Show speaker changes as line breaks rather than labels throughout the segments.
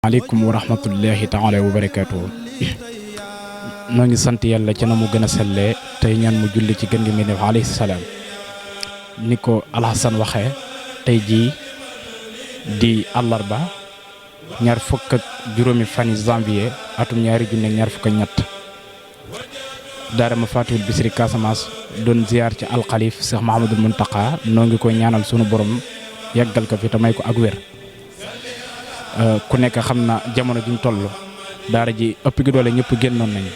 aleykum wa rahmatullahi taala wa barakaatuhu noo ngi sant yàlla ci na mu gën a sellee tey ñaan mu julli ci gën gi mi def alayhi salaam ni ko alxasan waxee tey jii di àllarba ñaar fukk ak juróomi fani janvier atum ñaari junne ak ñaar fukk ak ñett daara Mafatihul Bichri Casamance doon ziar ci alxalif Cheikh Mahamadul Muntaqa noo ngi koy ñaanal sunu borom yàggal ko fi te may ko ak wér. ku nekk xam na jamono ji ñu toll daara ji ëpp gi doole ñëpp génnoon nañu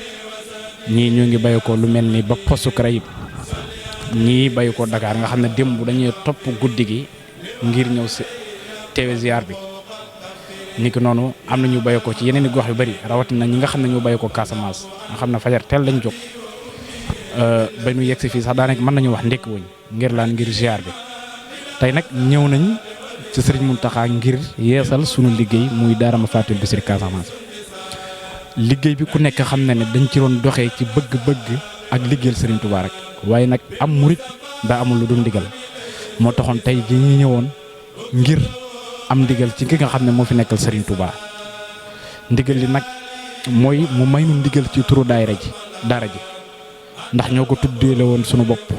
ñii ñu ngi bàyyi ko lu mel ni ba postu Caraïb ñii bàyyi ko Dakar nga xam ne démb dañuy topp guddi gi ngir ñëw si teewe ziar bi. ni ki noonu am na ñu bàyyi ko ci yeneen i gox yu bari rawatina ñi nga xam ne ñu bàyyi ko Casamance nga xam ne fajar teel lañ jóg ba ñu yegg si fii sax daanaka mën nañu wax ndekki wuñ ngir laan ngir ziar bi tey nag ñëw nañ ci Serigne Mountakha ngir yeesal sunu liggéey muy daara Mafatihul Bichri Casamance liggéey bi ku nekk xam na ne dañ ci doon doxee ci bëgg-bëgg ak liggéeyal Serigne Touba rek waaye nag am murit daa amul lu dul ndigal moo taxoon tey ji ñu ñëwoon ngir am ndigal ci ki nga xam ne moo fi nekkal Serigne Touba ndigal li nag mooy mu may nu ndigal ci turu daara ji ndax ñoo ko tuddee la woon sunu bopp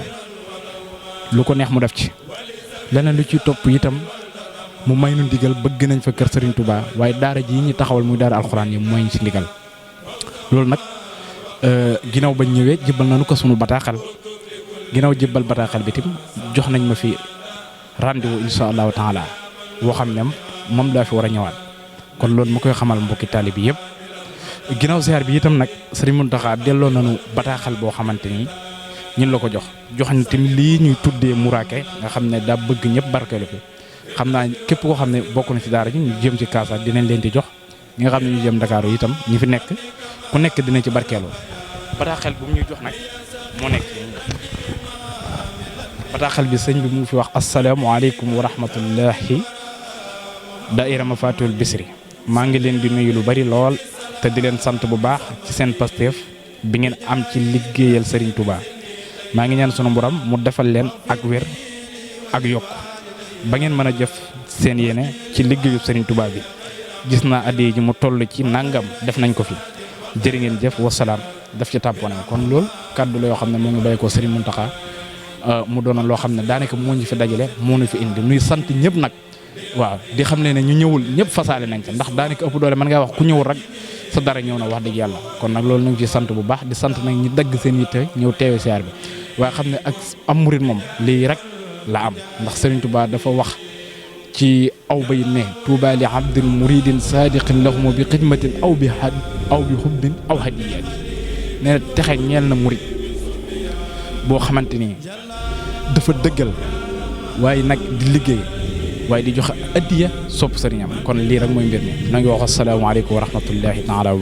lu ko neex mu def ci leneen lu ci topp itam mu may nu ndigal bëgg nañ fa kër Serigne Touba waaye daara ji ñu taxawal muy daara alxuraan yi mooy ñu ci ndigal loolu nag ginnaaw bañ ñëwee jëbbal nañu ko sunu bataaxal ginnaaw jëbbal bataaxal bi tim jox nañ ma fi rendez-vous insha allahu taala woo xam ne moom daa fi war a ñëwaat kon loolu ma koy xamal mbokki taalibe bi yëpp ginnaaw ziar bi itam nag Serigne Mountakha delloo nañu bataaxal boo xamante ni ñun la ko jox ñu tamit lii ñuy tuddee muraake nga xam ne daa bëgg ñëpp barkeelu fi xam naa képp koo xam ne bokk na ci daara ji ñu jëm ci kaasa dinañ leen di jox ñi nga xam ne ñu jëm Dakar itam ñi fi nekk ku nekk dina ci barkeeloo bataaxal bu mu ñuy jox nag moo nekk bataaxal bi sëñ bi mu fi wax asalaamaaleykum wa rahmatullahi daayira Mafatihul Bichri maa ngi leen di nuyu lu bari lool te di leen sant bu baax ci seen pasteef bi ngeen am ci liggéeyal Serigne Touba maa ngi ñaan sunu borom mu defal leen ak wér ak yokk ba ngeen mën a jëf seen yéene ci liggéeyu Serigne Touba bi gis naa addiya ji mu toll ci nangam def nañ ko fi jërë ngeen jëf wasalaam def ci tàmpoone kon loolu kàddu la yoo xam ne moo ngi bàyyi ko Serigne Mountakha mu doonoon loo xam ne daanaka moo ñu fi dajale moo ñu fi indi nuy sant ñëpp nag waaw di xam ne ñu ñëwul ñëpp fasaale nañ ca ndax daanaka ëpp doole mën ngaa wax ku ñëwul rek sa dara ñëw na wax dëgg yàlla kon nag loolu ñu ngi ci sant bu baax di sant nag ñi dagg seen yitte ñëw teewe siyaar bi waaye xam ne ak am murit moom lii rek la am ndax Serigne Touba dafa wax ci aw bay ne Touba li abdin muridin sadiqin lahumu bi xidmatin aw bi xubbin aw hadiyaat nee na texe ñeel na murit boo xamante ni dafa dëggal waaye nag di liggéey waaye di joxe addiya sopp sëriñam kon lii rek mooy mbir mi na ngi wax asalaamaaleykum wa rahmatullahi taala